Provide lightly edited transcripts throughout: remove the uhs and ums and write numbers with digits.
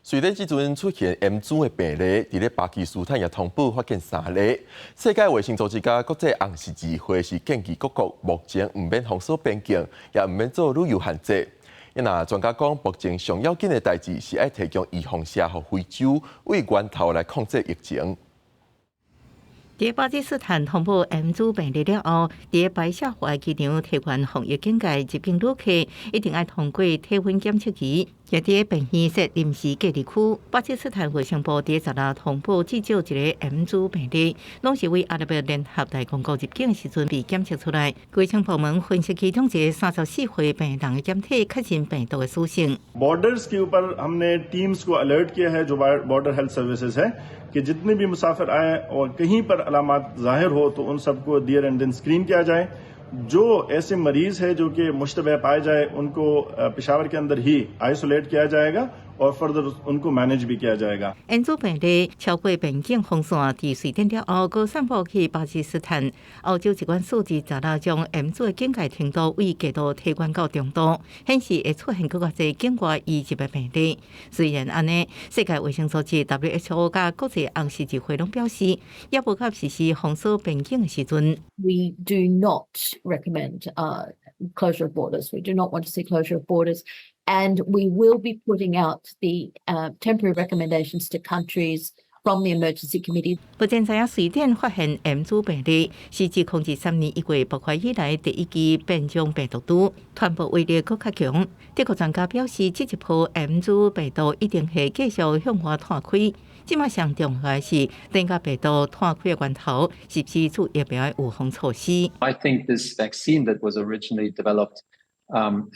瑞典這陣出現 M 株的病例，佇咧巴基斯坦也通報發現三例。世界衛生組織佮國際紅十字會是建議各國目前毋免封鎖邊境，也毋免做旅遊限制。若專家講，目前上要緊的代誌是愛提供預防射予非洲，為源頭來控制疫情。佇巴基斯坦通報 M 株病例了後，佇白沙瓦機場提懸防疫警戒，入境旅客一定愛通過體溫檢測儀，也佇病院設臨時隔離區。巴基斯坦衛生部佇十六通報至少一个 M 株病例，攏是為阿拉伯聯合大公國入境時陣被檢測出來。衛生部門分析其中一个34歲病人的檢體，確認病毒的屬性。 Borders के ऊपर हमने teams को alert किया है, जो border health services है, कि जितने भी मुसाफिर आए और कहीं पर अलामत जाहिर हो तो उन सबको there and then screen किया जाए। जो ऐसे मरीज है जो कि मुश्तबह पाए जाए, उनको पेशावर के अंदर ही आइसोलेट किया जाएगा और फर्दर उनको मैनेज भी किया जाएगा। ，M 株病例超過邊境封線，佇瑞典了後，閣散布去巴基斯坦。歐洲疾管署佇十六將 M 株的警戒程度為低度提懸到中度，顯示會出現閣較濟境外移入的病例。雖然按呢，世界衛生組織 WHO 佮國際紅十字會攏表示，猶無到實施封鎖邊境的時陣。 We do not recommend closure of borders. We do not want to see closure of borders. And we will be putting out the temporary recommendations to countries from the emergency committee. 目前知影瑞典發現 M 株病例，是自2023年1月爆發以來第一支變種病毒株，傳播威力閣較強。德國專家表示，這一波 M 株病毒一定會繼續向外湠開。這馬上重要的是，增加病毒湠開的源頭，實施注疫苗的預防措施。 I think this vaccine that was originally developed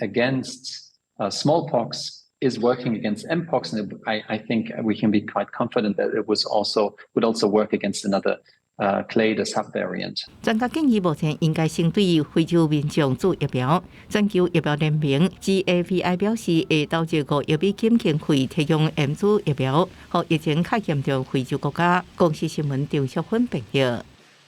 against smallpox is working against mpox, and I think we can be quite confident that it was also would also work against another clade, a subvariant. 專家建議，目前應該先對非洲民眾注疫苗。全球疫苗聯盟 GAVI 表示，會投入5億美金經費提供 M 株疫苗，予疫情較嚴重非洲國家。公視新聞張淑芬報導。